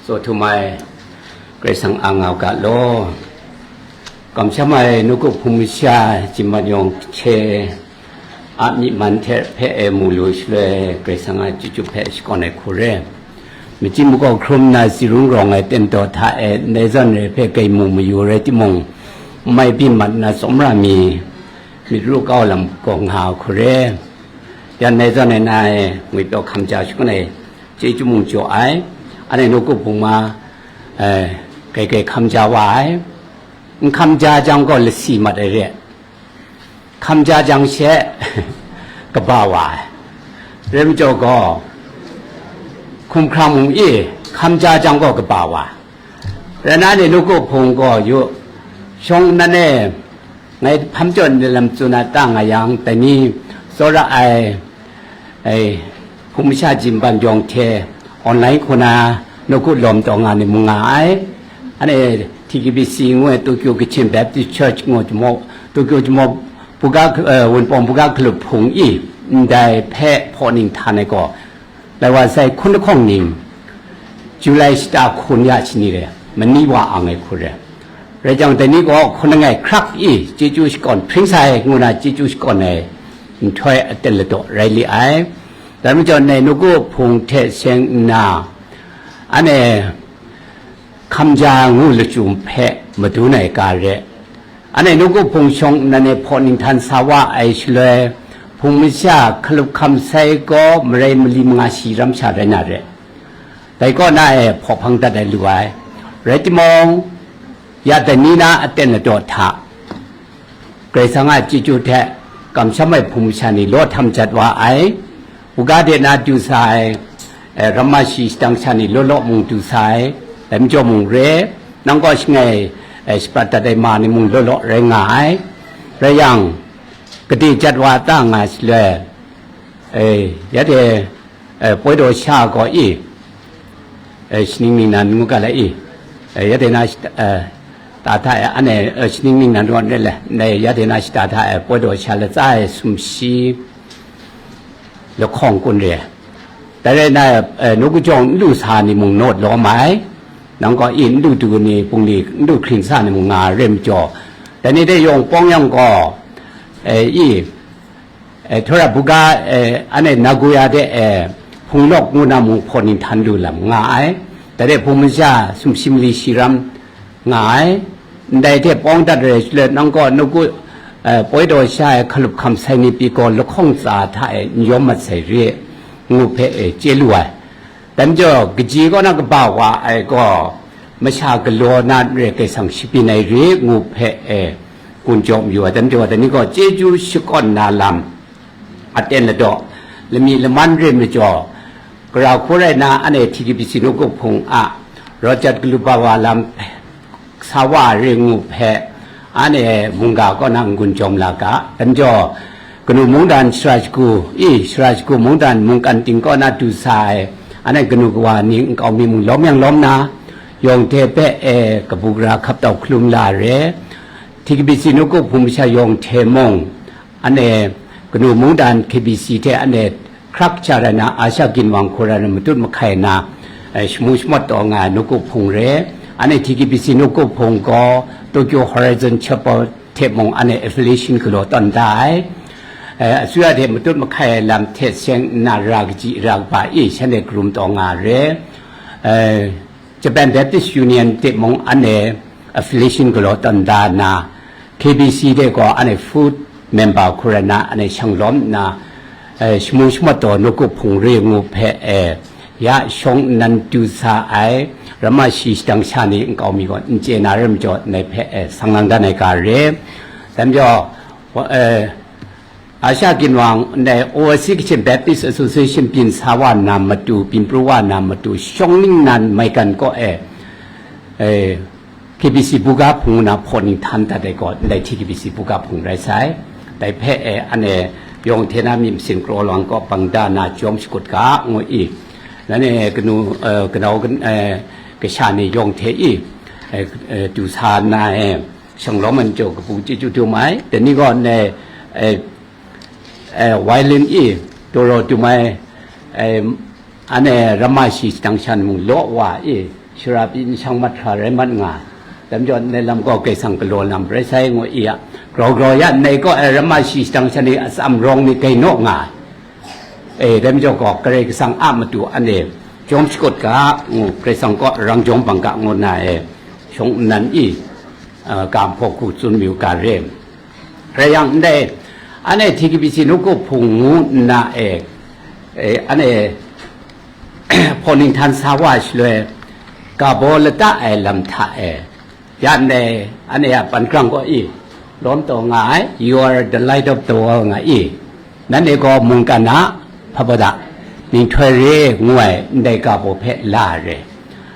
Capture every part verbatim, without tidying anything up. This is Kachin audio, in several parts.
Taw htum ai Karai Kasang a nga u ga law, kamsham ai nawku hpung masha Jinghpaw yawng hte a myi man hte hpe e mu lu shaloi, Karai Kasang a chyeju hpe shakawn ai hku re. Machin makaw hkrum na tsi rung rawng ai ten daw hta e ndai zawn re hpe gai mu mayu rai timung, n mai byin mat na tsawmra mi myit ru kau lam gaw nga hku re. Yan ndai zawn e na e ngwipyaw hkam ja shakawn ai chyeju mung jaw ai, anhte nawku hpung ma, eh, kai kai hkam ja wa ai. N hkam ja jang gaw lasi mat ai re, hkam ja jang she kaba wa ai. Rai majaw gaw, hkumhkrang mung e hkam ja jang gaw kaba wa ai. Rai nna ni nawku hpung gaw yu, shawng nnan e ngai hpam jaw ni lam tsun a ta nga yang, dai ni tsawra ai, ai, hpung masha Jinghpaw yawng hte online hku na nawku lawm taw nga ni mu nga ai. Anhte T K B C ngu ai, Tokyo Kachin Baptist Church ngu jamaw, Tokyo jamaw buga, eh, Wunpawng buga hkalup hpung i ndai hpe hpaw ning htan ai gaw, lai wa sai hkun lahkawng ning, July shata hkun ya shani re, mani wa ang ai hku re. Rai jang, dai ni gaw hkun langai hkrak i chyeju shakawn hpring sai ngu na chyeju shakawn ai nhtoi aten ladaw rai li ai. Dai majaw, nai nawku hpung hte seng nna, anhte hkam ja ngu lachyum hpe madun ai ga re. Anhte nawku hpung shawng nnan e hpaw ning htan sa wa ai shaloi, hpung masha hkalup hkam sai gaw marai mali manga shi ram sha rai na re. Dai kaw na e hpaw hpang dat ai lu ai. Rai timung, ya dai ni na aten ladaw hta, Karai Kasang a chyeju hte kamsham ai hpung masha ni law htam jat wa ai. Buga de na du sa ai, eh, ramma shi shadang sha ni law law mung du sa ai, dai majaw mung re, nang kaw shangai, eh, shaprat dat ai ma ni mung law law rai nga ai. Rai yang, kade jat wa ta nga shaloi, eh, ya de, eh, poi daw sha gaw i, eh, shaning ningnan ngu ga lai i, eh, ya de na shita, eh, ta hta e, anhte, eh, shaning ningnan rawt re le, ndai ya de na shita hta e, poi daw sha latsa e sumshi lahkawng kun re. Dai rai na, eh, nawku jawng n lu sa ni mung nawt lawm ai, nang gaw i n lu du ni, bungli n lu hkring sa ni mung nga re majaw, dai ni de yawng pawng yang gaw, eh, i, eh, Htawra buga, eh, anhte Nagoya de, eh, hpung nawk ngu na mung hpaw ning htan lu lam nga ai. Dai de hpung masha sumshi mali shi ram nga ai. Ndai hte pawng dat rai shaloi, nang gaw nawku, eh, poi daw sha ai hkalup hkam sai ni pyi gaw lahkawng tsa hta e n yawm mat sai re, ngu hpe, eh, chye lu ai. Dai majaw, kaji kaw na kaba wa ai gaw, masha galaw na n re, Karai Kasang shabyin ai re, ngu hpe, eh, gun jaw mayu ai. Dai majaw, dai ni gaw chyeju shakawn na lam aten ladaw, lami laman re majaw, gara hku rai na, anhte T K B C nawku hpung a rawt jat galu ba wa lam sa wa re ngu hpe, anhte mungga kaw na n-gun jawm la ga. Dai majaw, kanu mungdan shara shagu, i, shara shagu mungdan mungkan ting kaw na du sa ai, anhte kanu kawa ni nkau mi mung lawm yang lawm na, yawng hte hpe e kabu gara hkap tau hkalum la re. T K B C nawku hpung masha yawng hte mung, anhte kanu mungdan K B C hte anhte hkrak sha rai na, Asia ginwang hku rai na matut mahkai na, eh, shamu shamawt taw nga ai nawku hpung re. Anhte T K B C nawku hpung gaw Tokyo Horizon Chapel hte mung anhte affiliation galaw tawn da ai. Eh, asuya hte matut mahkai ai lam hte seng nna ra kaji ra kaba e shanhte karum taw nga re. Eh, Japan Baptist Union hte mung anhte affiliation galaw tawn da nna, K B C de gaw anhte full member hku rai na, anhte shang lawm nna, eh, shamu shamawt taw nawku hpung re ngu hpe, eh, ya shawng nnan du sa ai, ramma shi shadang sha ni nkau mi gaw n chye na re majaw, ndai hpe, eh, sang lang dan ai ga re. Dai majaw, wa-, eh, Asia ginwang ndai Overseas Kachin Baptist Association byin sa wa na matu, byin pru wa na matu, shawng ningnan maigan kaw e, eh, K B C buga hpung na hpaw ning htan dat ai gaw, ndai T K B C buga hpung rai sai. Dai hpe e, anhte yawng hte na myit masin kraw lang kaw bang da na jawm shakut ga, ngu i. Nan e kanu, eh, kanau kan-, eh, kasha ni yawng hte i, eh, eh, du sa na e, shang lawm ai jaw kabu chyeju dum ai. Dai ni gaw ndai, eh, eh, violin i, dawraw dum ai, eh, anhte ramma shi shadang sha ni mung law wa i, shara pyi n shang mat hkra rai mat nga ai. Dai majaw, ndai lam gaw Karai Kasang galaw lam rai sai ngu i a, grau grau ya, ndai kaw ai ramma shi shadang sha ni atsam rawng ni gai naw nga ai. E, dai majaw gaw, Karai Kasang a matu anhte jawm shakut ga, ngu, Karai Kasang kaw rang jawm bang ga, ngu na e, shawng nnan i, a, ga hpaw hku tsun mayu ga re. Rai yang, ndai, anhte T K B C nawku hpung ngu nna e, e, anhte hpawning htan sa wa shaloi, ga baw lata ai lam hta e, ya ndai, anhte a pangrang gaw i, lawm taw nga ai, "You are the light of the world," nga i, "Nanhte gaw mungkan a hpa baw da, ninghtoi re," ngu ai ndai ga baw hpe la ai re.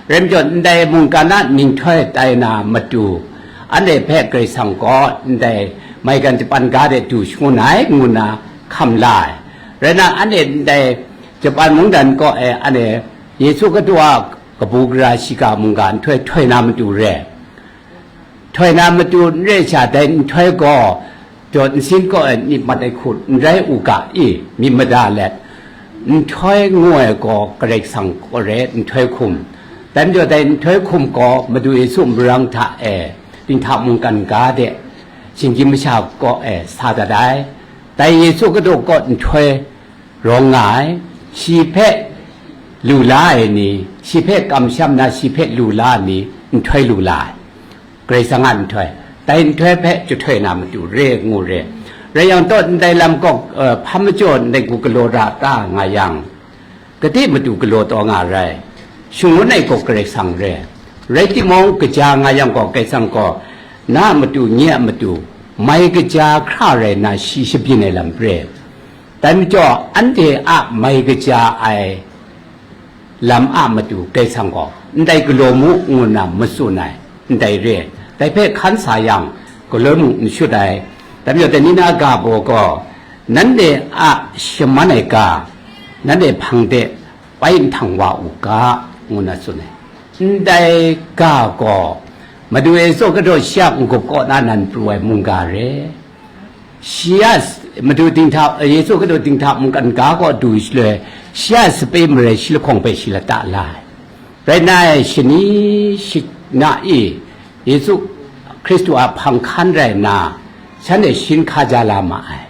Rai majaw, ndai mungkan a ninghtoi tai na matu, anhte hpe Karai Kasang gaw ndai maigan japan ga de du shangun ai, ngu nna hkam la ai. Rai nna, anhte ndai Japan mungdan kaw e anhte Yesu Hkristu a kabu gara shiga mungga nhtoi htoi na matu re. Htoi na matu n re sha, dai nhtoi gaw, jaw nsin kaw e myit mat ai hku n rai u ga i, myit mada let, nhtoi ngu ai gaw Karai Kasang kaw re, nhtoi hkum. Dai majaw, dai nhtoi hkum gaw Madu Yesu marang hta e, dinghta mungkan ga de, shinggyim masha kaw e sa dat ai. Dai Yesu Hkristu kaw nhtoi rawng nga ai, shi hpe lu la ai ni, shi hpe kamsham na shi hpe lu la ai ni, nhtoi lu la ai. Karai Kasang a nhtoi, dai nhtoi hpe jahtoi na matu re ngu re. Rai yang taw, ndai lam kaw, eh, hpa majaw ndai gu galaw ra ta nga yang, gade matu galaw taw nga rai, shangun ai gaw Karai Kasang re. Rai timung, kaja nga yang gaw, Karai Kasang gaw, na a matu, nye a matu, mai kaja hkra rai nna shi shabyin ai lam re. Dai majaw, anhte a mai kaja ai lam a matu Karai Kasang gaw, ndai galaw mu, ngu nna matsun ai, ndai re. Dai hpe hkan sa yang, galoi mung n shut ai. Dai majaw, dai ni na ga baw gaw, nanhte a shaman ai ga, nanhte hpang de bai nhtang wa u ga, ngu nna tsun ai. Ndai ga gaw, Madu Yesu Hkristu shi a n-gup kaw na nan pru ai mungga re. Shi a s-, Madu dinghta, Yesu Hkristu dinghta mungkan ga kaw du shaloi, shi a sape marai shi lahkawng hpe shi lata la ai. Rai nna e, shani shi na i, Yesu Hkristu a hpang hkan rai nna, shanhte shin hkaja la ma ai.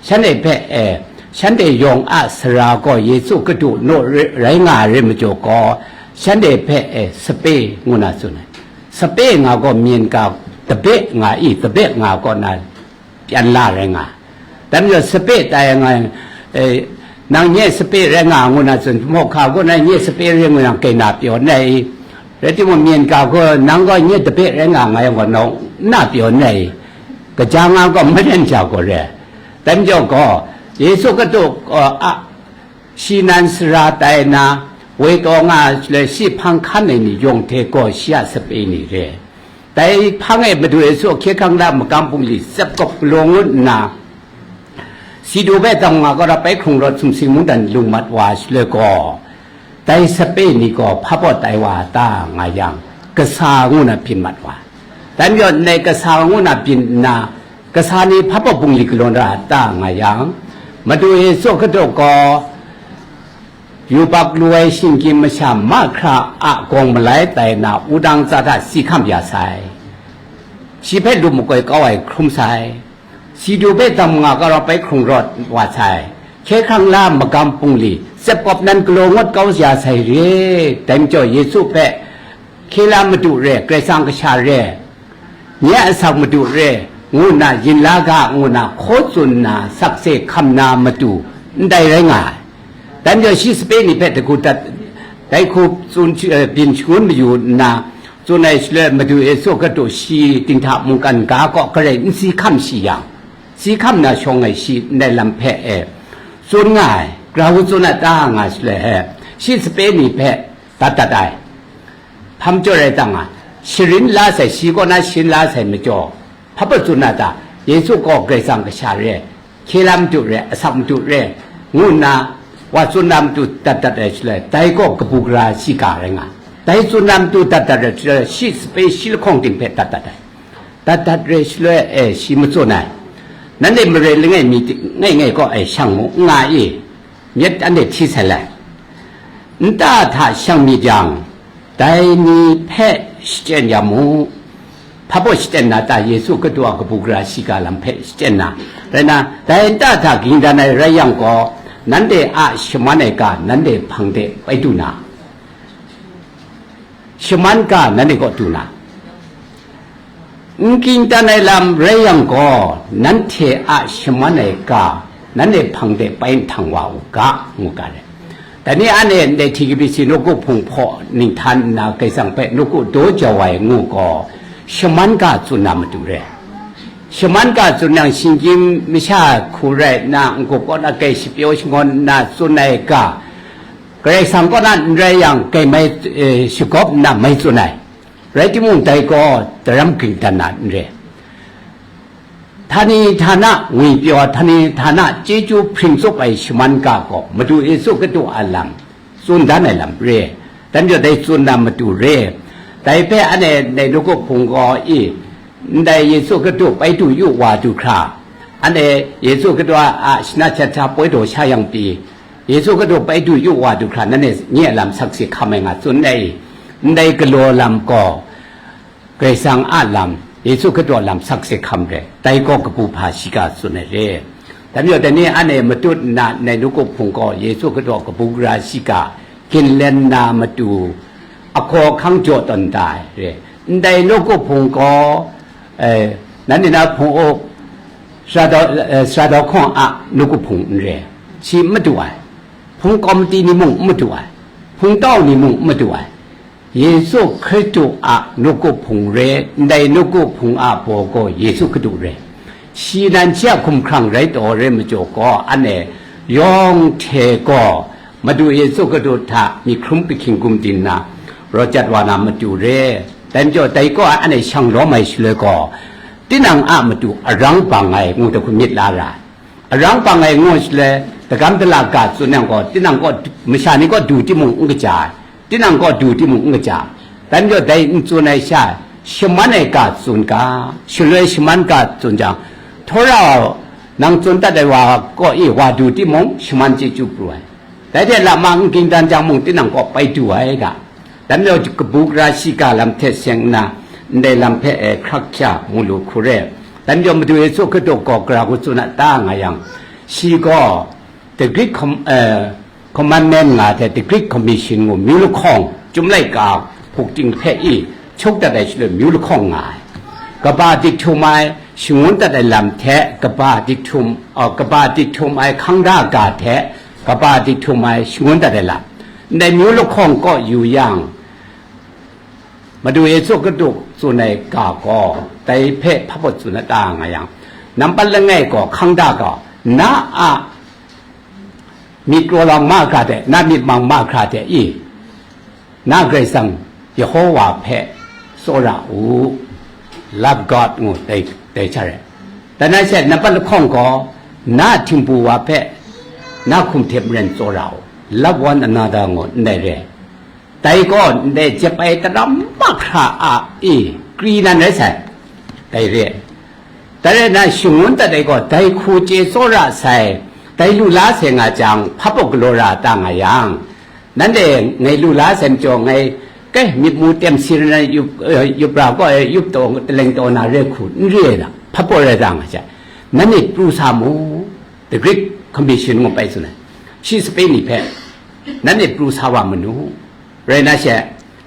Shanhte hpe, e, shanhte yawng a sara gaw Yesu Hkristu naw rai, rai nga ai rai majaw gaw, shanhte hpe, e, sape ngu na tsun ai. Sape nga gaw myen ga tabe nga i, tabe nga gaw na pyan la rai nga. Dai majaw sape tai nga, e, nang nye sape rai nga ngu na tsun, hmawhka gaw na nye sape rai ngu yang kai na pyaw nai i? Rai timung, myen ga gaw nang gaw nye tabe rai nga nga yang gaw, nau n na pyaw nai i? Kaja nga gaw maren ja gaw re. Dai majaw gaw, Yesu Hkristu, uh, a, shi nan sara tai na, woi taw nga ai shaloi, shi hpang hkan ai ni yawng hte gaw shi a sape ni re. Dai hpang e Madu Yesu hkye hkrang la magam bungli tsep kawp galaw ngut nna, Sidu hpe dam nga gaw rap ai hkrung rawt sumsing mungdan lung mat wa ai shaloi gaw, dai sape ni gaw hpa pawt tai wa a ta nga yang, kasa ngu na byin mat wa. Dai majaw, ndai kasa ngu na byin nna, kasa ni hpa pawt bungli galaw na ra a ta nga yang, Madu Yesu Hkristu gaw, yubak lu ai shinggyim masha mahkra a gawng malai tai na, wudang tsa hta si hkam ya sai. Shi hpe lu makoi kau ai hkrum sai. Sidu hpe dam nga gaw rap ai hkrung rawt wa sai. Hkye hkrang la magam bungli, tsep kawp nan galaw ngut kau ya sai re. Dai majaw, Yesu hpe, hkye la madu re, Karai Kasang kasha re, nye a asak madu re, ngu nna yin la ga, ngu nna hkaw tsun nna sakse hkam na matu, ndai rai nga ai. Dai majaw, shi sape ni hpe dagu dat, dai hku tsun, eh, byin shangun mayu nna, tsun ai shaloi, Madu Yesu Hkristu shi dinghta mungkan ga kaw garai n si hkam shi yang, si hkam na shawng ai shi ndai lam hpe e tsun nga ai, grau tsun a ta nga shaloi e, shi sape ni hpe dat dat ai. Hpa majaw rai tang a, sharin la sai, shi kaw na sharin la sai majaw, hpa pawt tsun na ta? Yesu gaw Karai Kasang kasha re, hkye la madu re, asak madu re, ngu nna wa tsun na matu dat dat ai shaloi, dai gaw kabu gara shiga rai nga. Dai tsun na matu dat dat ai shaloi, shi sape shi lahkawng ting hpe dat dat ai. Dat dat re shaloi e, shi matsun ai. Nanhte mare langai mi ting, ngai ngai kaw e shang mu, n nga i? Myit anhte hti sai lai. Nta hta shang myit yang, Dai ni hpe shachyen ya mu. Hpa baw shachyen na ta? Yesu Hkristu a kabu gara shiga lam hpe shachyen na rai na, dai nta hta ging dan ai rai yang gaw, nanhte a shaman ai ga nanhte hpang de bai du na, shaman ga nanhte kaw du na, n ging dan ai lam rai yang gaw, nanhte a shaman ai ga nanhte hpang de bai nhtang wa u ga, ngu ga rai. Dai ni anhte ndai T K B C nawku hpung hpaw ninghtan nna Kaisang hpe nawku daw jau ai ngu gaw, shaman ga tsun na matu re. Shaman ga tsun yang, shinggyim masha hku rai nna, n-gup kaw na kai shapyaw shangawn nna tsun ai ga, Karai Kasang kaw na n rai yang, kai mai, eh, shagawp nna mai tsun ai. Rai timung, dai gaw daram ging dan na n re. Htani htana ngwipyaw, htani htana chyeju hpring tsup ai shaman ga gaw Madu Yesu Hkristu a lam tsun dan ai lam re. Dan jaw dai tsun na matu re. Dai hpe anhte ndai nawku hpung gaw i, ndai Yesu Hkristu bai du yu wa du hkra, anhte Yesu Hkristu a shana jahta poi daw sha yang pyi, Yesu Hkristu bai du yu wa du hkra, nanhte nye a lam sakse hkam ai nga tsun ai. Ndai galaw lam gaw, Karai Kasang a lam, Yesu Hkristu a lam sakse hkam re, dai gaw kabu hpa shiga tsun ai re. Dai majaw, dai ni anhte matut nna, ndai nawku hpung gaw Yesu Hkristu a kabu gara shiga ginlen na matu, ahkaw ahkang jaw tawn da ai re. Ndai nawku hpung gaw, eh, nanhte na hpung u, sara daw, eh, sara daw hkawng a nawku hpung n re, shi n madu ai, hpung kawmati ni mung n madu ai, hpung tau ni mung n madu ai. Yesu Hkristu a nawku hpung re, ndai nawku hpung a baw gaw Yesu Hkristu re. Shi nan shi a hkumhkrang rai taw rai majaw gaw, anhte yawng hte gaw Madu Yesu Hkristu hta myit hkrum ahkying gum din nna, rawt jat wa na matu re. Dai majaw, dai gaw anhte shang lawm ai shaloi gaw, tinang a matu arang bang ai ngu da hku myit la ra ai. Arang bang ai ngu shaloi, dagam dala ga tsun yang gaw, tinang kaw, masha ni kaw du timung n kaja ai, tinang kaw du timung n kaja ai. Dai majaw, dai n tsun ai sha, shaman ai ga tsun ga, shaloi shaman ga tsun jang, htawra nang tsun dat ai wa kaw e wa du timung, shaman chyeju pru ai. Dai hte lama n ging dan jang mung, tinang kaw bai du ai ga. Dai majaw, kabu gara shiga lam hte seng nna, ndai lam hpe, eh, hkrak hkya mu lu hku re. Dai majaw, Madu Yesu Hkristu gaw gara hku tsun a ta nga yang, shi gaw the Great Com-, eh, Commandment nga ai hte the Great Commission ngu myu lahkawng, Chyum laika hpuk ting hpe i chuk dat ai shaloi myu lahkawng nga ai. Kaba dik htum ai, shangun dat ai lam hte kaba dik htum, uh, kaba dik htum ai hkang da ga hte kaba dik htum ai shangun dat ai lam, ndai myu lahkawng kaw yu yang, Madu Yesu Hkristu tsun ai ga gaw, dai hpe hpa baw tsun a ta nga yang, nampat langai gaw hkang da gaw, na a myit raw lang mahkra hte, na myit mang mahkra hte i, na Karai Kasang Yehowa hpe tsawra u, love God ngu dai, dai hta re. Dai na she nampat lahkawng gaw, na htingbu wa hpe na hkum hte maren tsawra u, love one another ngu ndai re. Dai gaw ndai jep ai daram mahkra a i kri nan rai sai, dai re. Dai rai na, shangun dat ai gaw, dai hku chye tsawra sai, dai lu la sai nga jang, hpa baw galaw ra ta nga yang, nanhte ngai lu la sai majaw, ngai, kai, myit mu tem si na yup, eh, yup ra gaw, eh, yup taw, taleng taw na re hku n re ai na, hpa baw rai ta nga jang, nanhte pru sa mu, the Great Commission ngu bai tsun ai, shi sape ni hpe, nanhte pru sa wa manu. Rai na she,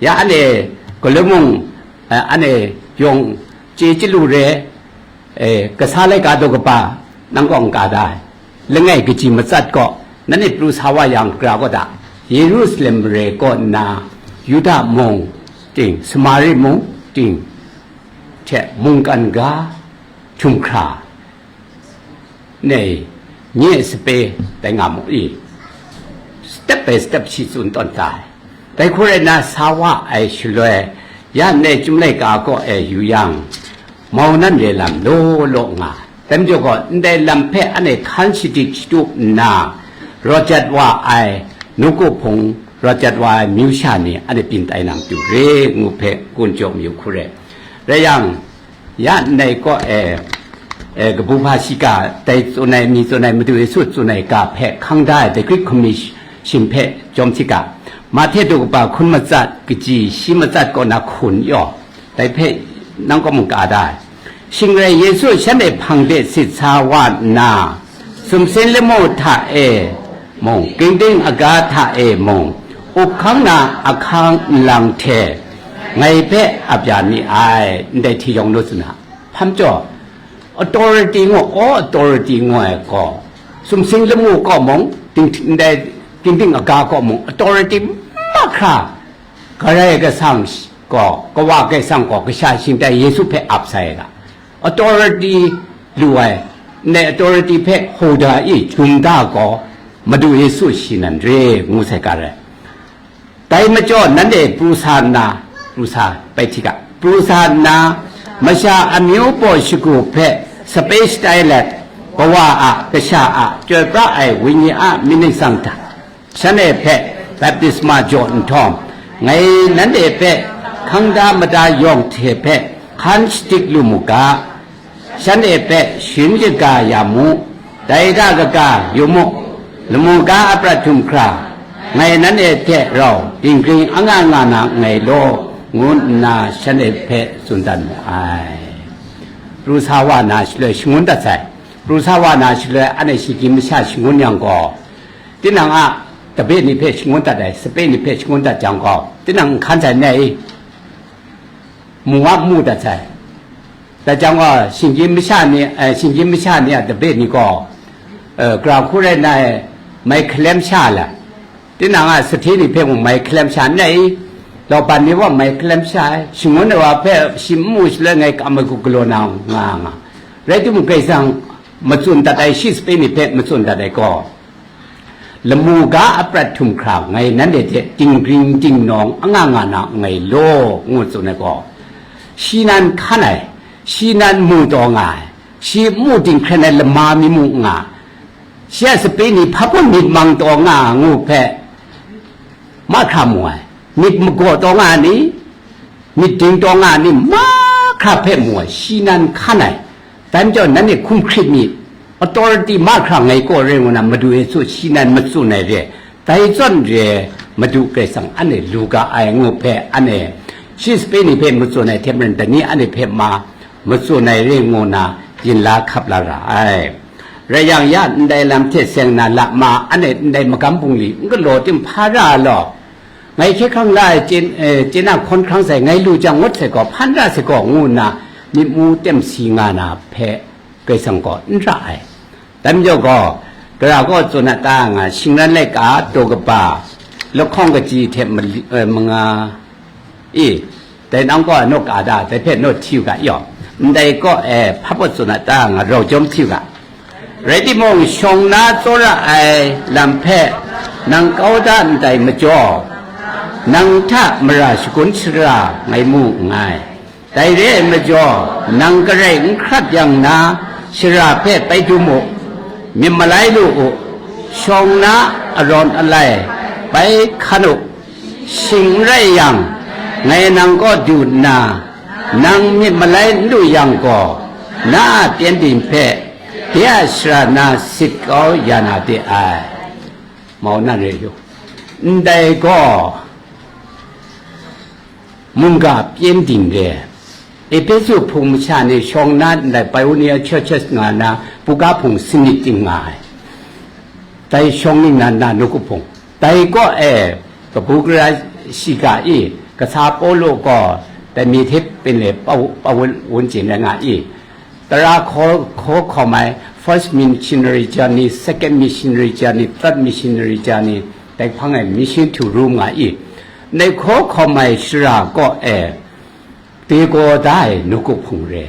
ya anhte galoi mung, eh, anhte yawng chye chyalu re, eh, kasa laika daw kaba nang kaw n ka da ai, langai kaji matsat kaw, nanhte pru sa wa yang, gara kaw da, Yerusalem mare kaw nna, Yuda mung ting, Samari mung ting hte mungkan ga htum hkra, nei, nye sape tai nga mu i, step by step shi tsun tawn ta ai. Dai hku rai na, sa wa ai shaloi, ya ndai Chyum laika kaw e yu yang, mau nan re lam law law nga. Dai majaw gaw, ndai lam hpe anhte hkan shadit shatup nna, rawt jat wa ai nawku hpung, rawt jat wa ai myu sha ni anhte byin tai na matu re ngu hpe gun jaw mayu hku re. Rai yang, ya ndai kaw e, e, kabu hpa shiga, dai tsun ai, mi tsun ai, Madu Yesu tsun ai ga hpe hkang da ai, the Great Commission hpe jawm hti ga, Mahte daw kaba hkun matsat, kaji shi matsat kaw na hkun yaw, dai hpe nang kaw mung ka da ai. Shing rai Yesu shanhte hpang de sit sa wa nna, sumsing lamu hta e mung, ginding aga hta e mung, up hkang na ahkang nlang hte ngai hpe ap ya mi ai, ndai hti yawng nu tsun a. Hpa majaw, authority ngu, all authority ngu ai gaw, sumsing lamu kaw mung, ting-, ndai ginding aga kaw mung, authority mahkra, Karai Kasang gaw, Kawa Karai Kasang gaw, Kasha Shingtai Yesu hpe ap sai ga. Authority lu ai, ndai authority hpe hoda i, jum da gaw, Madu Yesu shi nan re, ngu sai ga rai. Dai majaw nanhte pru sa nna, pru sa, bai hti ga, pru sa nna, masha amyu baw shagu hpe sape shatai let, Kawa a, Kasha a, chyoi pra ai Wenyi a myit ningsang hta, shanhte hpe baptisma jaw nhtawm, ngai nanhte hpe hkang da mada yawng hte hpe hkan shadik lu mu ga, shanhte hpe sharin shaga ya mu, dai hta kaga yu mu, lamu ga a prat htum hkra, ngai nanhte hte rau dinggring anga nga na nngai law, ngu nna shanhte hpe tsun dat mu ai. Pru sa wa na shaloi shangun dat sai. Pru sa wa na shaloi anhte shinggyim masha shangun yang gaw, tinang a tabe ni hpe shangun dat ai, sape ni hpe shangun dat jang gaw, tinang n hkan sai n rai i? Mu a mu dat sai. Dai jang gaw, shinggyim masha ni, eh, shinggyim masha ni a tabe ni gaw, eh, gara hku rai nna, mai hkalem sha la, tinang a sahte ni hpe mung mai hkalem sha n rai i? Lauban ni wa mai hkalem sha ai, shangun ai wa hpe shi n mu shaloi ngai kam ai hku galaw na nga nga. Rai timung, Karai Kasang matsun dat ai, shi sape ni hpe matsun dat ai gaw, lamu ga a prat htum hkra ngai nanhte hte dinggring dingnawng anga nga na nngai law, ngu tsun ai gaw, shi nan hkan ai, shi nan mu taw nga ai, shi mu dinghkren ai lama mi mu nga, shi a sape ni hpa pun myit mang taw nga ngu hpe mahkra mu ai, myit magaw taw nga ni, myit ding taw nga ni, mahkra hpe mu ai, shi nan hkan ai. Dai majaw nanhte hkum hkrit myit, authority mahkra ngai kaw re ngu na Madu Yesu shi nan matsun ai re, dai zawn re, Madu Karai Kasang anhte lu ga ai ngu hpe anhte shi sape ni hpe matsun ai hte maren, dai ni anhte hpe ma matsun ai re ngu na yin la hkap la ra ai. Rai yang ya, ndai lam hte seng na lama anhte ndai magam bungli n galaw tim hpa ra law, ngai hkye hkrang la ai chyen, eh, chyen a hkawn hkrang sai, ngai lu jang ngut sai gaw, hpan ra sai gaw, ngu nna myit mu tem si nga na hpe Karai Kasang gaw n ra ai. Dai majaw gaw, gara gaw tsun a ta nga, shingran laika daw kaba, lahkawng kaji hte mali-, eh, manga, i, dai nang gaw naw ka da, dai hpe naw hti u ga yaw, ndai kaw e hpa pawt tsun a ta nga, rau jawm hti u ga. Rai timung, shawng na tsawra ai lam hpe nang kau da ndai majaw, nang hta mara shagun shara ngai mu nngai. Dai re ai majaw, nang garai n hkrat yang na, shara hpe bai dum u, myit malai lu u, shawng na arawn alai bai hkan u, shing n rai yang, ngai nang kaw du nna, nang myit malai n lu yang gaw, na a pyengdin hpe de a shara na sit kau ya na de ai. Mau na re yu. Ndai gaw, mungga pyengdin re, Ehpesu hpung masha ni shawng na ndai Pioneer Churches nga na buga hpung sanit ting nga ai. Dai shawng ningnan na nawku hpung. Dai kaw e, kabu gara shiga i, kasa Pawlu gaw, dai mi hte pinle pau, pau wun, wun chin rai nga i, tara hkaw, hkaw hkawm ai, first missionary journey, second missionary journey, third missionary journey, dai hpang e mission to Rome nga i, dai hkaw hkawm ai shara kaw e, de gaw da ai nawku hpung re.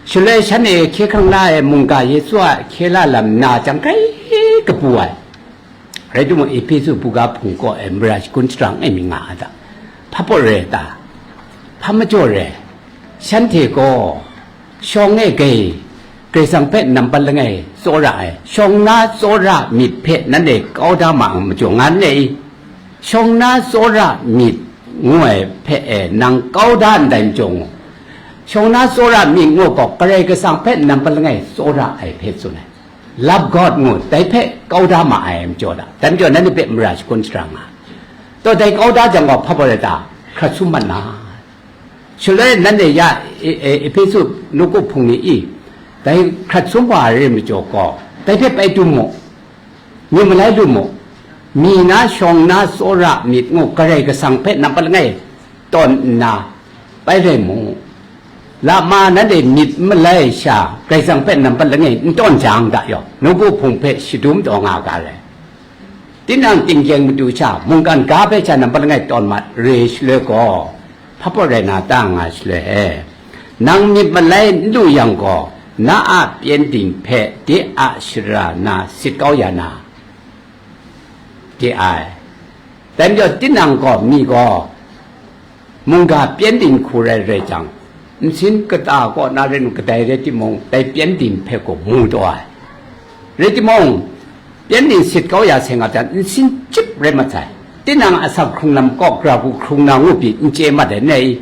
Shaloi shanhte hkye hkrang la ai mungga Yesu a hkye la lam na jang grai kabu ai. Rai timung, Ehpesu buga hpung kaw e mara shagun shara n ai mi nga a ta? Hpa pawt re ta? Hpa majaw re? Shanhte gaw shawng e gai, Karai Kasang hpe nampat langai tsawra ai, shawng na tsawra myit hpe nanhte kau da ma ai majaw nga n le i? Shawng na tsawra myit ngu ai hpe e nang kau da ndai majaw ngu, shawng na tsawra myit ngu gaw Karai Kasang hpe nampat langai tsawra ai hpe tsun ai. Love God ngu, dai hpe kau da ma ai majaw da, dai majaw nanhte hpe mara shagun shara nga. Dai kau da jang gaw hpa pawt rai ta, hkrat sum mat na. Shaloi nanhte ya, e, e, Ehpesu nawku hpung ni i, dai hkrat sum wa ai re majaw gaw, dai hpe bai dum mu, myit malai lu mu, mi na, shawng na, tsawra myit ngu Karai Kasang hpe nampat langai tawn nna bai rai mu. Lama nanhte myit malai sha Karai Kasang hpe nampat langai n tawn jang da yaw, nawku hpung hpe shadum taw nga ga rai. Tinang tingkyeng matu sha mungkan ga hpe sha nampat langai tawn mat re shaloi gaw, hpa pawt rai na ta nga shaloi e, nang myit malai n lu yang gaw, na a pyengdin hpe de a shara na sit kau ya na, de ai. Dai majaw tinang gaw, mi gaw, mungga pyengdin hku rai rai jang, nsin kata kaw na rai nu kadai rai timung, dai pyengdin hpe gaw mu taw ai. Rai timung, pyengdin sit kau ya sai nga jang, nsin chyip rai mat sai. Tinang asak hkrung lam kaw, gara hku hkrung na ngu pyi n chye mat ai, nai?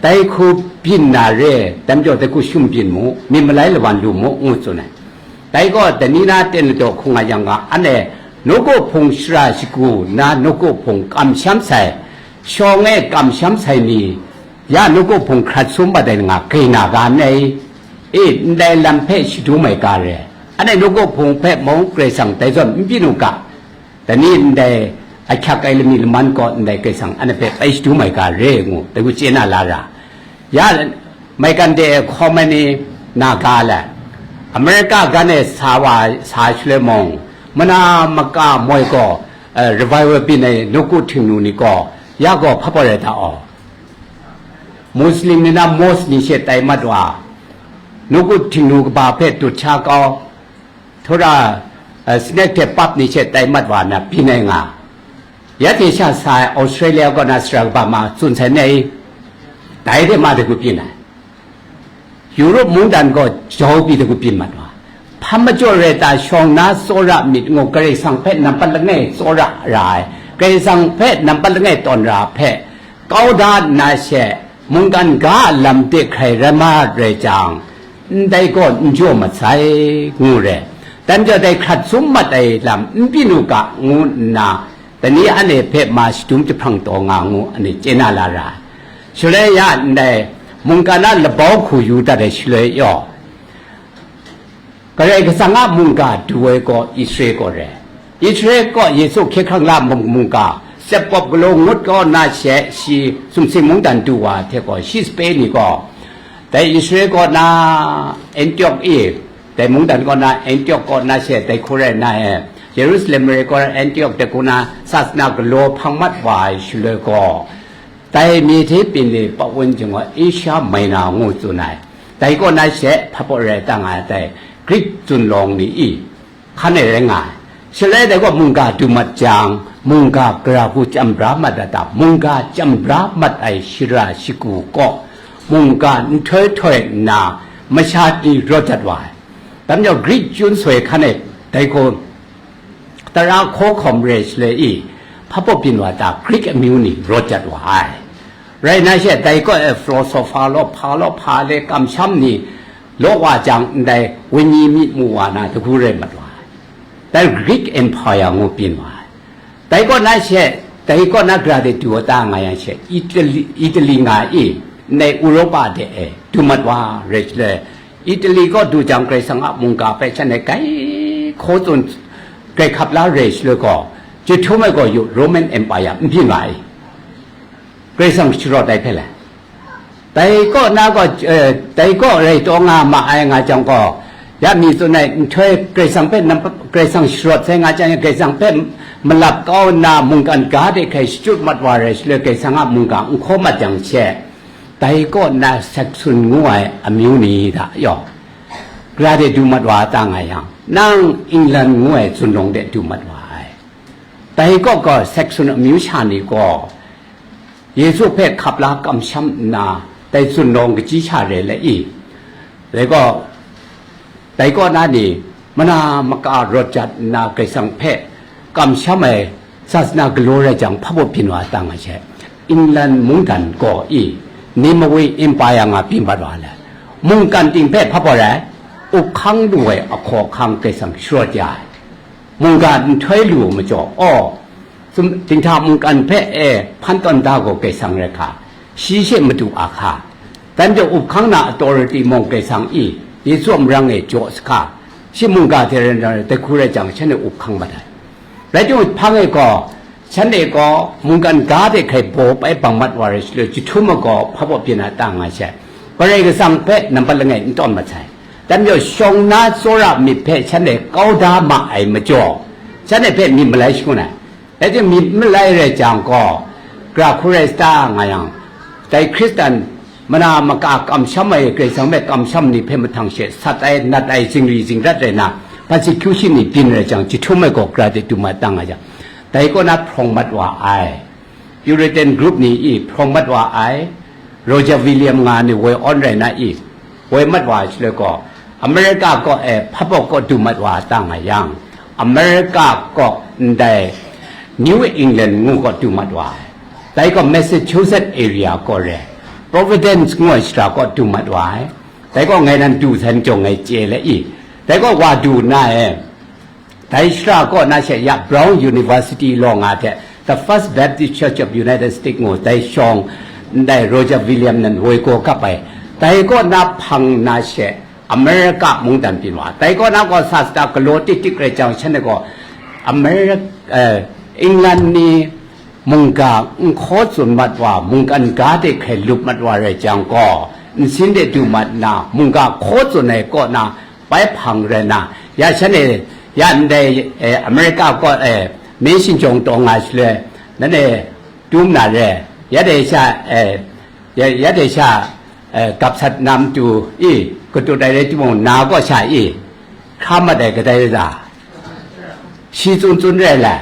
Dai hku byin na re, dai majaw dai hku shum byin mu, myit malai lawan lu mu, ngu tsun ai. Dai gaw, dai ni na ten ladaw hkung nga yang ga, anhte nawku hpung shara shagu na nawku hpung kamsham sai, shawng e kamsham sai ni, ya nawku hpung hkrat sum mat ai nga, grai na ga n rai? E, ndai lam hpe shadum ai ga re. Anhte nawku hpung hpe mung Karai Kasang dai zawn n byin u ga, dai ni ndai ahkyak ai lami laman gaw ndai Karai Kasang anhte hpe bai shadum ai ga re ngu, dai hku chye na la ra. Ya, maigan de hkawm ai ni na ga le, America gan e sa wa, sa shaloi mung, mana maka moi gaw, eh, revival byin ai nawku htingnu ni gaw, ya gaw hpa pawt rai ta aw. Muslim ni na mosque ni she tai mat wa, nawku htingnu kaba hpe dut sha kau, Tora, eh, snack hte pap ni she tai mat wa na byin ai nga. Ya hte sha sa ai Australia kaw na sara kaba ma tsun sai nai? Dai hte ma dai hku byin ai. Europe mungdan gaw jau pyi dai hku byin mat wa. Hpa majaw rai ta, shawng na tsawra myit ngu Karai Kasang hpe nampat langai tsawra ra ai, Karai Kasang hpe nampat langai tawn ra hpe, kau da nna she, mungkan ga a lam de hkrai rai ma rai jang, ndai gaw n jaw mat sai, ngu re. Dai majaw dai hkrat sum mat ai lam n byin u ga, ngu nna, dai ni anhte hpe ma shadum jahprang taw nga ngu, anhte chye na la ra ai. Shaloi ya ndai mungkan a labau hku yu dat ai shaloi yaw, Karai Kasang a mungga du ai gaw Israel kaw re. Israel kaw Yesu hkye hkrang la mung-, mungga, Sepkawp galaw ngut kaw na she shi sumsing mungdan du wa hte gaw, shi sape ni gaw, dai Israel kaw na Antiok e, dai mungdan kaw na Antiok kaw na she dai hku rai na e, Jerusalem mare kaw Antiok dai hku na sasana galaw hpang mat wa ai shaloi gaw, dai Mediterranean patwun jing gaw Asia Minor ngu tsun ai. Dai kaw na she hpa pawt rai ta nga ai dai Greek zunlawng ni i, hkan e rai nga ai. Shaloi dai gaw mungga du mat jang, mungga gara hku chyam bra mat dat ta, mungga chyam bra mat ai shara shagu kaw, mungga nhtoi htoi nna, masha ni rawt dat wa ai. Dai majaw Greek chyun soi hkan e dai gaw, tara hkaw hkawm re shaloi i, hpa pawt byin wa ta, Greek amyu ni rawt dat wa ai. Rai nna she, dai kaw e philosopher law, hpa law, hpa le kamsham ni law wa jang, ndai wenyi myi mu wa na, dai hku rai mat wa ai. Dai Greek Empire ngu byin wa ai. Dai kaw na she, dai kaw na gara de du wa ta nga yang she, Italy, Italy nga i, ndai Europa de e du mat wa rai shaloi, Italy kaw du jang, Karai Kasang a mungga hpe shanhte grai hkaw tsun, grai hkap la re shaloi gaw, jahtum ai gaw yu Roman Empire n byin wa ai. Karai Kasang sharawt ai hpe le. Dai kaw na gaw, eh, dai kaw rai taw nga ma ai nga jang gaw, ya mi tsun ai nhtoi Karai Kasang hpe namp-, Karai Kasang sharawt sai nga jang, Karai Kasang hpe malap kau nna mungkan ga de hkrai shachyut mat wa rai shaloi, Karai Kasang a mungga n hkaw mat jang she, dai kaw na Saxon ngu ai amyu ni hta yaw, gara de du mat wa ta nga yang, nang England ngu ai zunlawng de du mat wa ai. Dai kaw gaw Saxon amyu sha ni gaw Yesu hpe hkap la kamsham nna, dai zunlawng kachyi sha re le i, dai gaw, dai kaw na ni, mana maka rawt jat nna Karai Kasang hpe kamsham ai sasana galaw rai jang, hpa pawt byin wa ta nga she, England mungdan gaw i, Nimawin Empire nga byin bat wa le, mungkan ting hpe hpa pawt rai, up hkang lu ai ahkaw ahkang Karai Kasang sharawt ya ai. Mungga nhtoi lu majaw, aw, Dinghta mungkan hpe e hpan tawn da gaw Kaisang rai hka, shi she madu a hka, dan jaw up hkang na authority mung Kaisang i, Yesu a marang e jaw sahka, shi mungga hte rai na rai, dai hku rai jang, shanhte up hkang mat ai. Rai timung, hpang e gaw, shanhte gaw mungkan ga hte hkrai baw bai bang mat wa rai shaloi, jahtum ai gaw hpa baw byin a ta nga she, Karai Kasang hpe nampat langai n tawn mat sai. Dan jaw, shawng na tsawra myit hpe shanhte kau da ma ai majaw, shanhte hpe myit malai shangun ai. Rai timung, myit malai rai jang gaw, gara hku rai sa ta nga yang, dai Hkristan mana maka kamsham ai, Karai Kasang hpe kamsham ni hpe mahtang she sat ai, nat ai, zingri zingrat rai na, persecution ni byin rai jang, jahtum ai gaw gara de du mat ta nga jang, dai kaw na hprawng mat wa ai. Puritan group ni i hprawng mat wa ai. Roger William nga ni woi awn rai na i, woi mat wa ai shaloi gaw, America kaw e hpa baw kaw du mat wa ta nga yang, America kaw ndai New England ngu kaw du mat wa ai. Dai gaw Massachusetts area kaw re, Providence ngu ai shara kaw du mat wa ai. Dai gaw ngai nan du sai majaw ngai chye le i, dai gaw wa du na e, dai shara kaw na she ya Brown University law nga hte, The First Baptist Church of United States ngu dai shawng, ndai Roger William nan woi gaw kap ai, dai kaw na hpang na she America mungdan byin wa. Dai kaw na gaw sa sata galaw tik tik rai jang, shanhte gaw America, eh, England ni mungga n hkaw tsun mat wa, mungkan ga de hkrai lup mat wa rai jang gaw, nsin de du mat nna, mungga hkaw tsun ai kaw na bai hpang rai na, ya shanhte, ya ndai, eh, America kaw, eh, mi shinjawng taw nga shaloi, nanhte dum na re, ya dai sha, eh, ya, ya dai sha, eh, gap sat na matu i, katut ai rai timung, na kaw sha i, hkra mat ai kadai ra, shi tsun tsun rai la.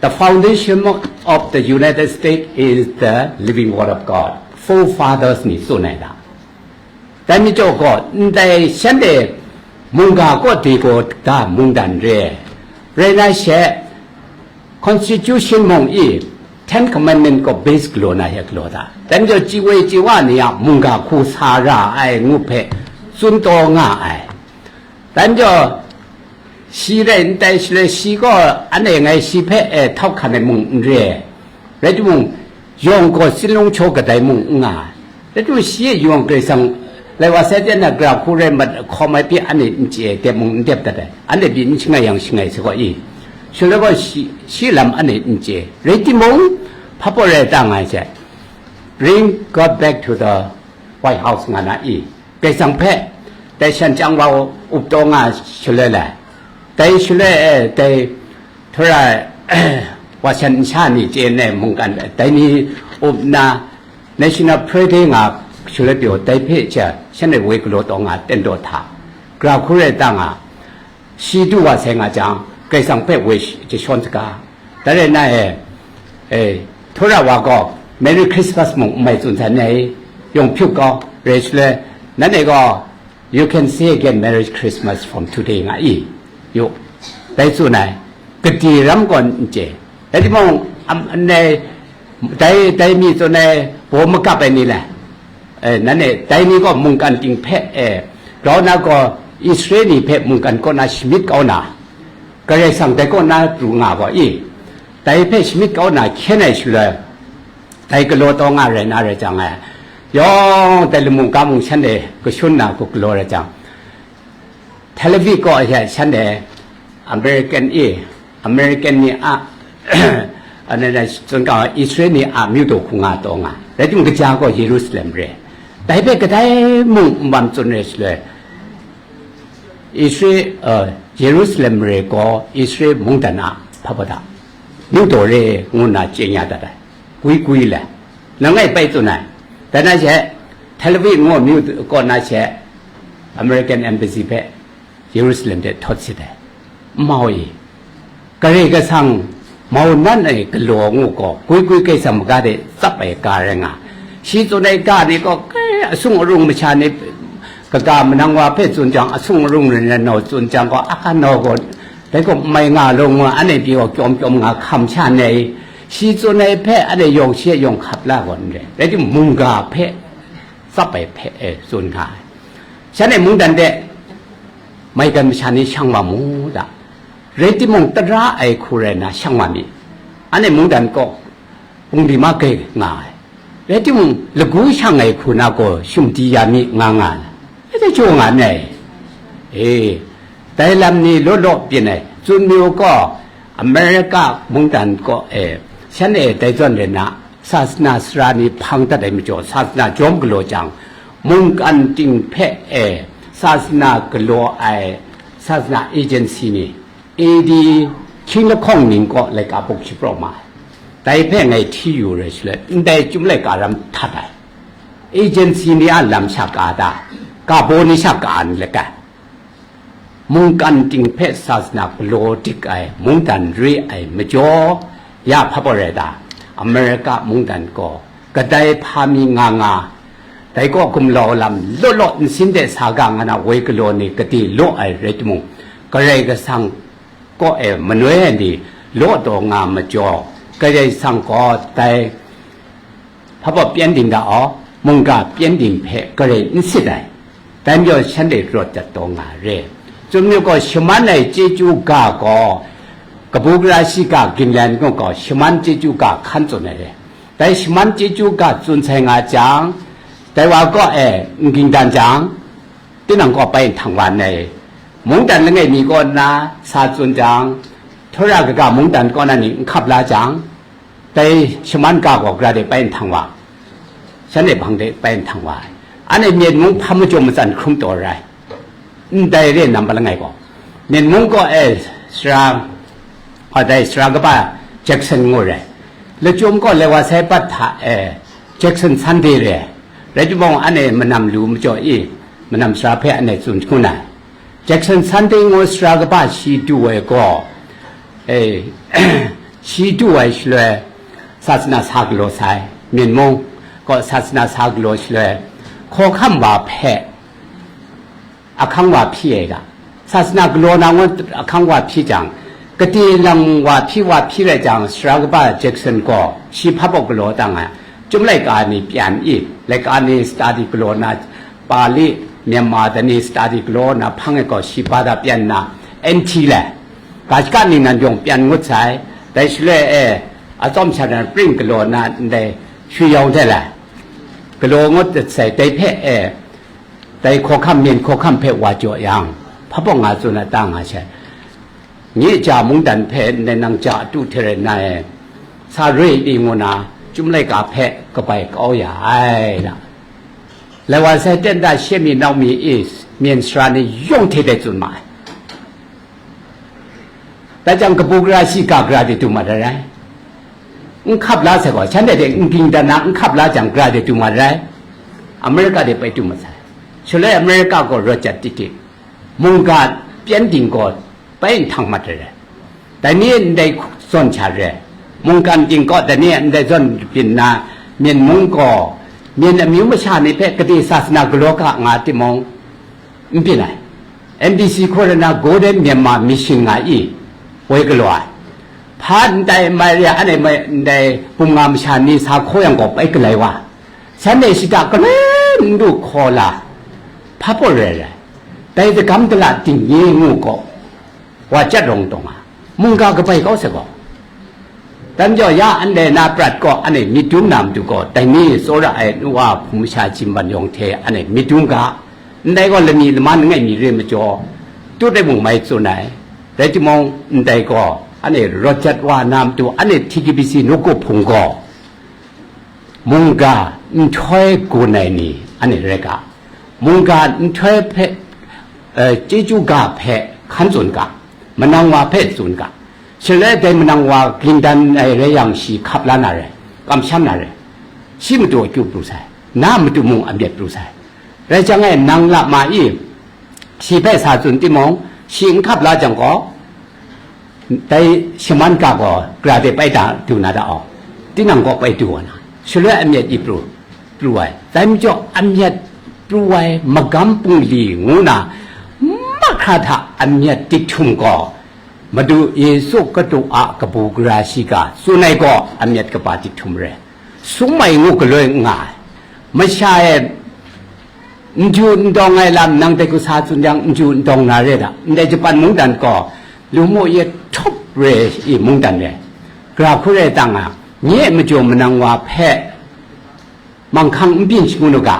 The foundation of the United States is the living word of God. Forefathers ni tsun ai da. Dai majaw gaw, ndai shanhte mungga kaw de gaw da mungdan re. Rai na she, Constitution mung i, Ten Commandment kaw base galaw na he galaw da. Dai majaw, chyi woi chyi wa ni a mungga hku sa ra ai ngu hpe tsun taw nga ai. Dai majaw, shi rai n tai shaloi, shi gaw anhte ngai shi hpe, eh, htau hkan ai mung n re ai. Rai timung, yawng gaw tsinlung hkyaw kadai mung n nga ai. Rai timung, shi e yawng Karai Kasang lai wa sai, teng na gara hku rai mat hkawm ai pyi anhte n chye ai, dep mung n dep dat ai. Anhte pyi n shangai yang shangai sai gaw i. Shaloi gaw shi, shi lam anhte n chye. Rai timung, hpa baw rai ta nga ai she, Bring God back to the White House nga na i. Kaisang hpe dai shan chyang wa up taw nga shaloi le, dai shaloi e dai Htawra wa shan nsha ni chye ai mungkan dai ni up nna, National Prayer Day nga shaloi pyaw, dai hpe cha shanhte woi galaw taw nga ten daw hta, gara hku rai ta nga, shi du wa sai nga jang, Kaisang hpe woi jashawn saga. Dai rai na e, e, Htawra wa gaw, Merry Christmas mung n mai tsun san ai, yawng hpyu kau, rai shaloi, nanhte gaw, "You can say again, Merry Christmas from today," nga i, yu, dai tsun ai, gade ram gaw n chye. Rai timung, am, ndai, dai, dai mi tsun ai, baw magap ai ni le, e, nanhte, dai ni gaw mungkan ting hpe, e, grau na gaw, Israel ni hpe mungkan kaw na shamyit kau na, Karai Kasang dai kaw na pru nga gaw i, dai hpe shamyit kau na hkyen ai shaloi, dai galaw taw nga rai na rai jang e, yawng dai lamu ga mung shanhte kashun na hku galaw rai jang, Tel Aviv kaw hte shanhte American i, American ni a, anhte tsun kau, Israel ni a myu daw hku nga taw nga, rai timung, kaja gaw Jerusalem re. Dai hpe kadai mung n bam tsun rai shaloi, Israel, uh, Jerusalem re gaw Israel mungdan a hpa hpa da, myu daw re ngu nna chye nya dat ai, gwi gwi le, langai bai tsun ai. Dai na she, Tel Aviv ngu myu kaw na she, American Embassy hpe Jerusalem de htawt sit ai. Mau i, Karai Kasang mau nan ai galaw ngu gaw, gwi gwi Karai Kasang maga de tsap ai ga rai nga. Shi tsun ai ga ni gaw, kai asung arung masha ni, kaga manang wa hpe tsun jang, asung arung rin rai nau tsun jang gaw, a hkan nau gaw, dai gaw mai nga law ngu, anhte pyi gaw kyawm kyawm nga hkam sha nai. Shi tsun ai hpe anhte yawng shi e yawng hkap la gaw n rai. Rai timung, mungga hpe tsap ai hpe, e, tsun nga ai. Shanhte mungdan de maigan masha ni shang wa mu da. Rai timung, tara ai hku rai nna shang wa mi. Anhte mungdan kaw, Pungdi ma grai nga ai. Rai timung, lagu shang ai hku na gaw shum di ya mi nga nga ai. Rai tai jaw nga ai. E, dai lam ni law law byin ai. Tsun mayu gaw, Amerika mungdan kaw e, shan e dai zawn rai na, sasana sara ni hpang dat ai majaw, sasana jawm galaw jang, mungkan ting hpe e, sasana galaw ai, sasana agency ni, A D hkying lahkawng ning kaw laika buk shapraw ma ai. Dai hpe ngai hti yu rai shaloi, ndai chyum laika ram htat ai. Agency ni a lam sha ka ta, ka baw ni sha ka ai ni laika, mungkan ting hpe sasana galaw dik ai mungdan re ai majaw, ya hpa baw rai ta, Amerika mungdan gaw kadai hpa mi nga nga, dai kaw gumlau lam law law nsin de sa ga nga na woi galaw ni gade law ai rai timung, Karai Kasang kaw e manoi ai ni law taw nga majaw, Karai Kasang gaw dai hpa baw pyengdin da aw, mungga pyengdin hpe garai n sit ai. Dai majaw shanhte rawt dat taw nga re. Tsun mayu gaw, shaman ai chyeju ga gaw, kabu gara shiga Greenland gaw shaman chyeju ga hkan tsun ai re. Dai shaman chyeju ga tsun sai nga jang, dai wa kaw e n ging dan jang, tinang kaw bai nhtang wa nngai. Mungdan langai mi kaw nna sa tsun jang, Htawra kaga mungdan kaw na ni n hkap la jang, dai shaman ga gaw gara de bai nhtang wa, shanhte hpang de bai nhtang wa ai. Anhte myit mung hpa majaw matsan hkrum taw rai, ndai re nam pa langai gaw, myit mung kaw e sara, a, dai sara kaba Jackson ngu rai, lachyum kaw lai wa sai pat hta e Jackson Sunday re, rai timung, anhte manam lu majaw i, manam sara hpe anhte tsun hkun ai. Jackson Sunday ngu sara kaba shi du ai gaw, e, shi du ai shaloi, sasana sa galaw sai, myit mung gaw sasana sa galaw shaloi, hkawhkam wa hpe ahkang wa hpyi ai ga, sasana galaw na ngu ahkang wa hpyi jang, kade lang wa hpyi wa hpyi rai jang, sara kaba Jackson gaw shi hpa baw galaw tang ai, Chyum laika ni pyan i, laika ni study galaw na, Pali, Myanmar dai ni study galaw na hpang e gaw shi ba da pyan na, N T le, ga shaka ningnan yawng pyan ngut sai, dai shaloi e, atsawm sha na pring galaw na ndai shui yawng hte le, galaw ngut dat sai, dai hpe e, dai hkawhkam, myen hkawhkam hpe wa jaw yang, hpa baw nga tsun a ta nga sai. Nye ja mungdan hpe ndai nang ja atu hte rai nna e, sa roi i ngu na, Chyum laika hpe kabai kau ya ai da. Lai wa sai ten da she mi nau mi i, myen sara ni yawng hte dai tsun ma ai. Dai jang kabu gara shiga gara de du mat ai rai. N hkap la sai gaw, shanhte de n ging dan na n hkap la jang gara de du mat ai rai. Amerika de bai du mat sai. Shaloi Amerika gaw rawt jat tiktik. Mungga pyengdin gaw bai nhtang mat ai rai. Dai ni ndai zawn sha re. Mungkan ting kaw dai ni ndai zawn byin na, myen mung gaw, myen amyu masha ni hpe kade sasana galaw ga nga timung, n byin ai. M B C hkaw rai na Golden Myanmar Mission nga i, woi galaw ai. Hpa ndai mai re, anhte mai ndai bum nga masha ni sa hkaw yang gaw bai galai wa. Shanhte shata galoi n du hkaw la, hpa baw rai rai. Dai dagam dala dingye ngu gaw, wa chyat rawng dawng a, mungga kabai kau sai gaw. Dan jaw ya anhte na prat gaw, anhte myit dum na matu gaw, dai ni tsawra ai nu wa hpung masha jimban yawng hte anhte myit dum ga, ndai gaw lami laman langai mi re majaw, tut ai mung mai tsun ai, rai timung, ndai gaw anhte rawt jat wa na matu, anhte T K B C nawku hpung gaw, mungga nhtoi gun ai ni anhte rai ga, mungga nhtoi hpe, eh, chyeju ga hpe hkan tsun ga, manang wa hpe tsun ga, shaloi dai manang wa Clinton ai rai yang shi hkap la na rai, kamsham na rai, shi matu akyu pru sai, na matu mung amyat pru sai. Rai jang e, nang la ma i, shi hpe sa tsun timung, shi n hkap la jang gaw, dai shaman ga gaw gara de bai da du na da aw, tinang gaw bai du wa na, shaloi amyat i pru, pru ai, dai majaw amyat pru ai magam pungli ngu na, mahkra hta amyat dik htum gaw, Madu Yesu Hkristu a kabu gara shiga tsun ai gaw amyat kaba dik htum re, sung mai ngu galoi nga ai, masha e, n ju n dawng ai lam nang dai hku sa tsun yang, n ju n dawng na re da. Ndai Japan mungdan gaw, lu mu ye htup re i mungdan re. Ra hku rai tang a, nye a majaw manang wa hpe manghkang n byin shangun u ga,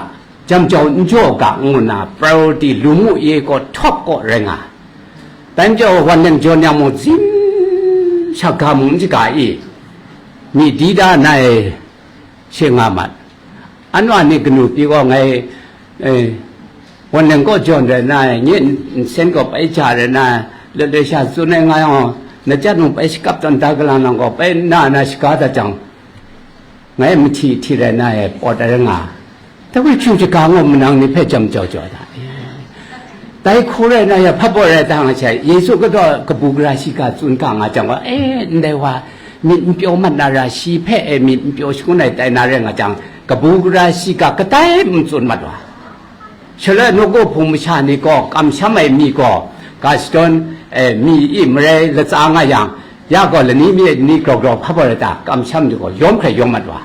jam jau n jaw u ga, ngu nna priority lu mu ye gaw top kaw rai nga. Dai majaw wan leng jawn yang mung zim sha ga mung n shaga i, myi di da na e, she nga mat. Anwa ni kanu pyi gaw ngai, eh, wan leng kaw jawn rai na, nye nsen gaw bai ja rai na, le le sha tsun ai nga yang, na jat mung bai shakap tawn da galang nang gaw, bai na na shaga dat jang, ngai mahti hti rai na e, pawt ai nga. Tabui hpyu shaga ngaw manang ni hpe jam jau jau da. Dai hku rai na ya, hpa baw rai ta nga sai, Yesu kadaw kabu gara shiga tsun ga nga jang gaw, e, ndai wa, myit n pyaw mat na ra, shi hpe e myit n pyaw shangun ai tai na rai nga jang, kabu gara shiga kadai n tsun mat wa. Shaloi nawku hpung masha ni gaw, kamsham ai mi gaw, ga shadawn, e, mi i marai latsa nga yang, ya gaw lani mi lani grau grau hpa baw rai ta, kamsham ni gaw yawm hkrai yawm mat wa.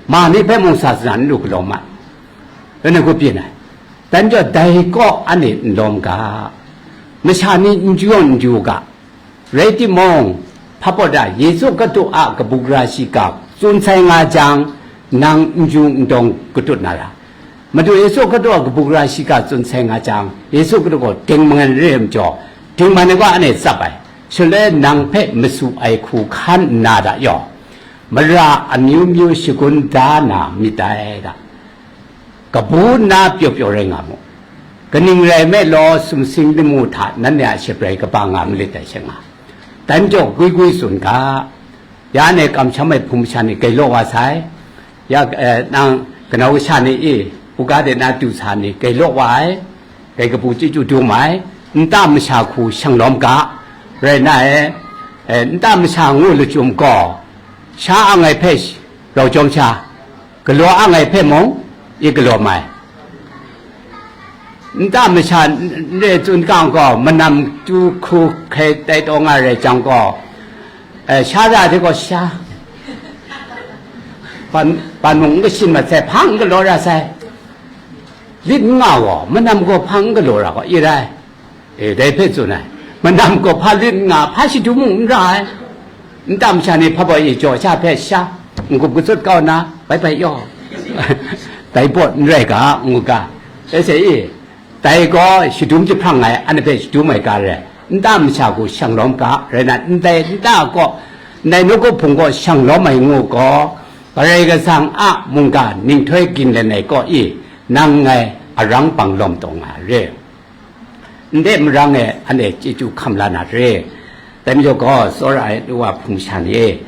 Ma ni hpe mung sa sa na n lu galaw mat. Rai na ku pyin ai. Dai majaw dai kaw anhte n lawm ga, masha ni n ju n ju ga, rai timung, hpa pawt a Yesu Kadu a kabu gara shiga tsun sai nga jang, nang n ju n dawng katut na ra. Madu Yesu Kadu a kabu gara shiga tsun sai nga jang, Yesu Kadu gaw dingman re ai majaw, dingman ai gaw anhte tsap ai, shaloi nang hpe masu ai hku hkan nna da yaw, mara amyu myu shagun da na myit dai da. Kabu nna pyaw pyaw rai nga mu. Kaning rai nme law, sumsing lamu hta nanhte a shabrai kaba nga malit dai she nga. Dai majaw gwi gwi tsun ga, ya ne kamsham ai hpung masha ni gailaw wa sai, ya, eh, nang kanau kasha ni i, uga de na du sa ni gailaw wa ai, gai kabu chyeju dum ai, nta masha hku shang lawm ga, rai na e, eh, nta masha ngu lachyum gaw, sha ang ai hpe rau jawm sha, galaw ang ai hpe mung, i galaw mai. Nta masha n re tsun kang gaw, manam tu hku hkai tai taw nga rai jang gaw, eh, sha ra de gaw sha, ban, ban mung n kashin mat sai, hpang n galaw ra sai. Lit n nga gaw, manam gaw hpang n galaw ra gaw, i rai. E, dai hpe tsun ai. Manam gaw hpa lit n nga, hpa shadum mung n ra ai. Nta masha ni hpa baw i jaw sha hpe sha, n-gup katsut kau nna, bai bai yaw. Dai pawt n rai ga, ngu ga. Rai sai i, dai gaw shadum jahprang ai, anhte hpe shadum ai ga rai. Nta masha gaw shang lawm ga, rai na, ndai nta gaw, ndai nawku hpung gaw shang lawm ai ngu gaw, Karai Kasang a mungga ninghtoi ginlen ai kaw i, nang ngai arang bang lawm taw nga re. Ndai marang e anhte chyeju hkam la na re. Dai majaw gaw, tsawra ai nu wa hpung sha ni e,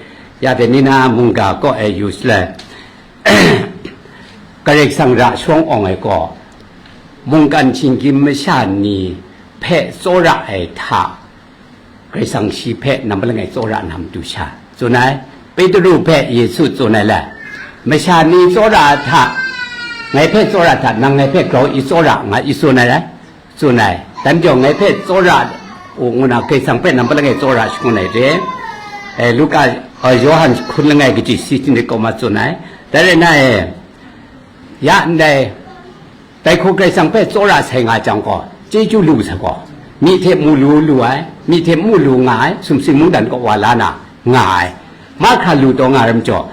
ya de ni na mungga kaw e yu shaloi, Karai Kasang ra shawng awng ai gaw, mungkan shinggyim masha ni hpe tsawra ai hta, Karai Kasang shi hpe nampat langai tsawra na matu sha tsun ai. Petru hpe Yesu tsun ai le, masha ni tsawra ai hta, ngai hpe tsawra ai hta, nang ngai hpe grau i tsawra nga i tsun ai le, tsun ai. Dan jau ngai hpe tsawra u ngu na Karai Kasang hpe nampat langai tsawra shangun ai re. E, Luka, e, Yawhan hkun langai kaji si htinit kaw ma tsun ai. Dai rai na e, ya ndai, dai hku Karai Kasang hpe tsawra sai nga jang gaw, chyeju lu sai gaw, myi hte mu lu lu ai, myi hte mu lu nga ai, sumsing mungdan kaw wa la na nga ai, mahkra lu taw nga ai majaw,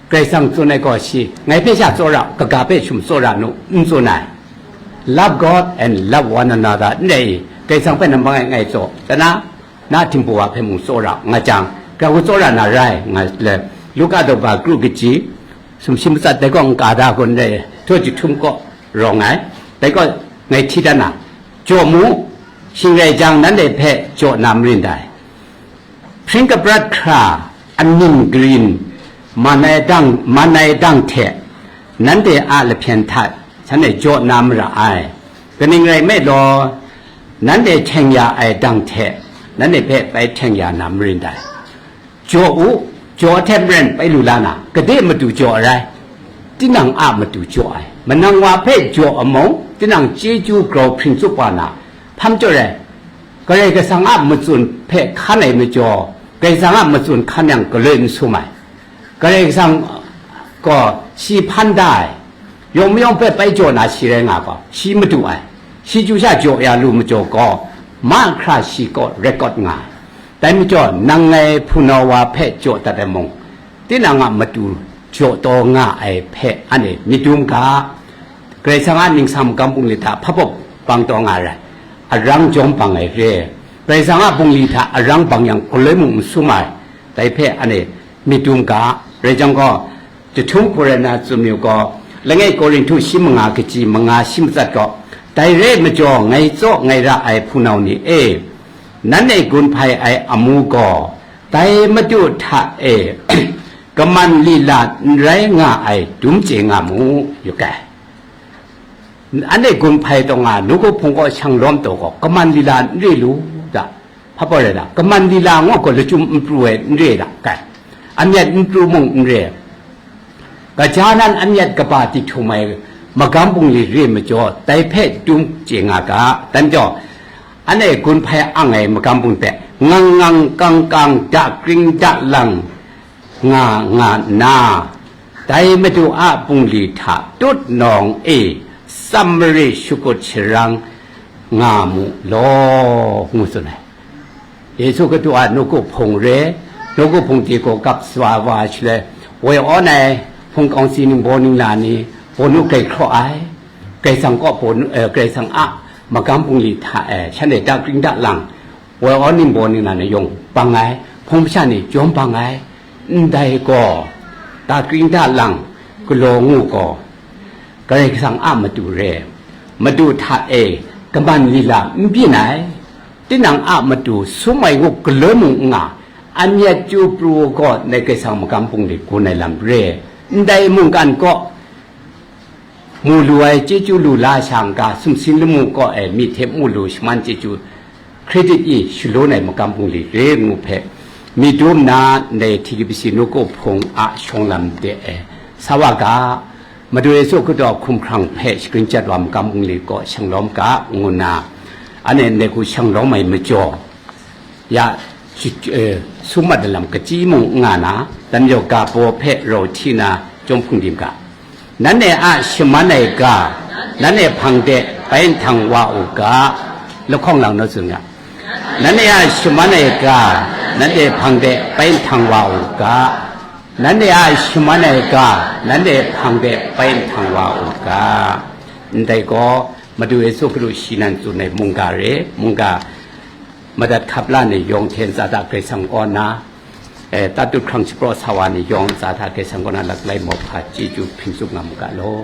Karai Kasang tsun ai gaw shi, ngai hpe sha tsawra, kaga hpe shum tsawra nu, n tsun ai. Love God and love one another, ndai i, Karai Kasang hpe nambat langai ngai tsaw, tana, na htingbu wa hpe mung tsawra nga jang, grau tsawra na rai nga le, Luka daw ba kru kaji, sumshi matsat dai gaw n ka da kun dai, htaw jahtum kaw rawng ai, dai gaw ngai hti dan na, jaw mu, shing rai jang nanhte hpe jaw na marin dai. Hpring kabrat hkra, aning karin, man ai dang, man ai dang hte, nanhte a lahpyen hta, shanhte jaw na mara ai. Kaning rai nme law, nanhte hkyeng ya ai dang hte, nanhte hpe bai hkyeng ya na marin dai. Jaw u, jaw hte maren bai lu la na, gade matu jaw ai rai, tinang a matu jaw ai. Manang wa hpe jaw amung, tinang chyeju grau hpring tsup wa na, hpa majaw rai, Karai Kasang a matsun hpe hkan ai majaw, Karai Kasang a matsun hkan yang galoi n sum ai. Karai Kasang gaw shi hpan da ai, yawng mayawng hpe bai jaw na shi rai nga gaw, shi madu ai, shi chyu sha jaw ya lu majaw gaw, mahkra shi kaw record nga ai. Dai majaw, nang ngai hpunau wa hpe jaw dat ai mung, tinang a matu jaw taw nga ai hpe anhte myit dum ga. Karai Kasang a ningsang magam bungli hta hpa bawp bang taw nga ai, arang jawm bang ai re. Karai Kasang a bungli hta arang bang yang, galoi mung n sum ai, dai hpe anhte myit dum ga. Rai jang gaw, Jahtum Korinhtu tsun yu gaw, langai Korinhtu shi manga kaji manga shi matsat gaw, dai re ai majaw, ngai tsaw ngai ra ai hpunau ni e, nanhte gun hpai ai amu gaw, dai Madu hta e kaman lila n rai nga ai dum chye nga mu, yu kai. Anhte gun hpai taw nga, nawku hpung kaw shang lawm taw gaw, kaman lila n re lu da. Hpa pawt rai da, kaman lila ngu gaw lachyum n pru ai n re da, kai. Amyat n pru mung n re. Gaja nan amyat kaba di htum ai magam bungli re majaw, dai hpe dum chye nga ga. Dan jaw, anhte gun hpai ang ai magam bungli hpe ngang ngang kang kang, dakring dalang nga nga nna, dai Madu a bungli hta tut nawng e tsam mare shakut sharang nga mu law, ngu tsun ai. Yesu Hkristu a nawku hpung re, nawku hpung de gaw gap sa wa shaloi, woi awn ai hpung kawngsi ningbaw ningla ni, bawnu grai hkraw ai, Karai Kasang kaw bawnu, eh, Karai Kasang a magam bungli hta e, shanhte dakring dalang, woi awn ningbaw ningla ni yawng bang ai, hpung masha ni jawm bang ai, ndai gaw, dakring dalang galaw ngu gaw, Karai Kasang a matu re, matu hta e kaman lila n byin ai, tinang a matu sum ai ngu galoi mung n nga, amyat chyu pru gaw, ndai Karai Kasang magam bungli gun ai lam re, ndai mungkan kaw, mu lu ai chyeju lu la shang ga, sumsing lamu kaw e myi hte mu lu shaman chyeju, credit e shalun ai magam bungli re ngu hpe, myit dum nna, ndai T K B C nawku hpung a shawng lam de e sa wa ga. Madu Yesu Hkristu a hkumhkrang hpe shagrin chyat wa magam bungli kaw shang lawm ga, ngu nna, anhte ndai hku shang lawm ai majaw, ya, shi-, eh, sum mat ai lam kachyi mung n nga na, dan jaw ga baw hpe rau hti na, chyawm hpung dim ga. Nanhte a shaman ai ga, nanhte hpang de bai nhtang wa u ga, lahkawng lang naw tsun ga. Nanhte a shaman ai ga, nanhte hpang de bai nhtang wa u ga. Nanhte a shaman ai ga, nanhte hpang de bai nhtang wa u ga. Ndai gaw, Madu Yesu Hkristu shi nan tsun ai mungga re, mungga madat hkap la ni yawng hte ntsa hta Karai Kasang kaw na, eh, tatut hkrang shapraw sa wa ni yawng ntsa hta Karai Kasang kaw na laklai mawhpa chyeju hpring tsup nga mu ga law.